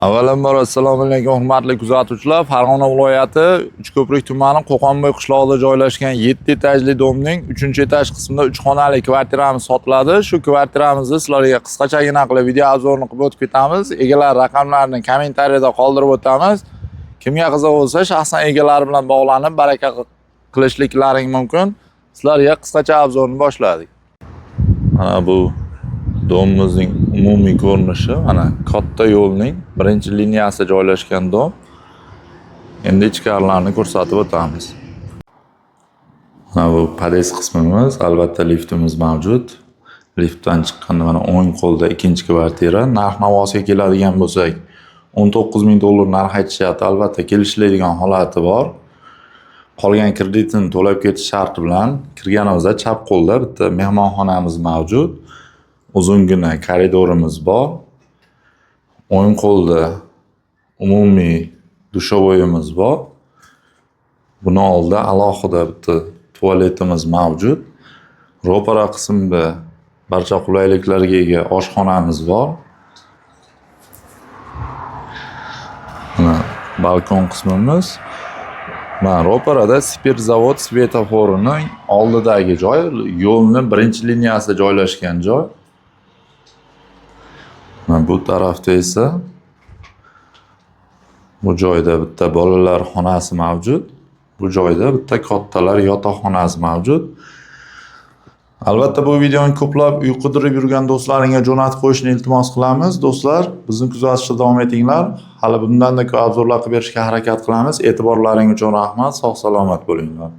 Avvalambor assalomu alaykum, hurmatli kuzatuvchilar. Farg'ona viloyati Uchko'prik tumani Qo'qonboy qishlog'ida joylashgan 7 etajli domning 3-etaj qismida 3 xonali kvartiramiz sotiladi. Shu kvartiramizni sizlarga qisqachagina qilib video obzorni qilib o'tib ketamiz. Egalar raqamlarini kommentariyada qoldirib o'tamiz. Kimga qiziq bo'lsa, shaxsan egalari bilan bog'lanib baraka qilishliklaring mumkin. Sizlarga qisqacha obzorni boshladik. Mana bu domimizning umumiy ko'rinishi, mana katta yo'lning birinchi liniyasida joylashgan dom. Endi ichkarilarni ko'rsatib o'tamiz. Mana bu podest qismimiz, albatta liftimiz mavjud. Liftdan chiqqanda mana o'ng qo'lda ikkinchi kvartira. Narx navosiga keladigan bo'lsak, 19 ming dollar narx aytishyapti. Albatta kelishiladigan holati bor. Qolgan kreditini to'lab ketish sharti bilan kirganimizda chap qo'lda bitta mehmonxonamiz mavjud. Uzungina koridorimiz bor. O'ng qo'lda umumiy душевой imiz bor. Buni oldida alohida bitta tualetimiz mavjud. Ro'para qismda barcha qulayliklarga ega oshxonamiz bor. Mana balkon qismimiz. Mana ro'parada spirtzavod svetoforining oldidagi joy, yo'lni birinchi liniyasida joylashgan joy. Mana bu tarafda esa bu joyda bitta bolalar xonasi mavjud. Bu joyda bitta kattalar yotoqxonasi mavjud. Albatta bu videoni ko'plab uy qidirib yurgan do'stlaringga jo'natib qo'yishni iltimos qilamiz. Do'stlar, bizni kuzatishda davom etinglar. Hali bundan-da ko'p obzorlar qilib berishga harakat qilamiz. E'tiborlaring uchun rahmat. Sog' salomat bo'linglar.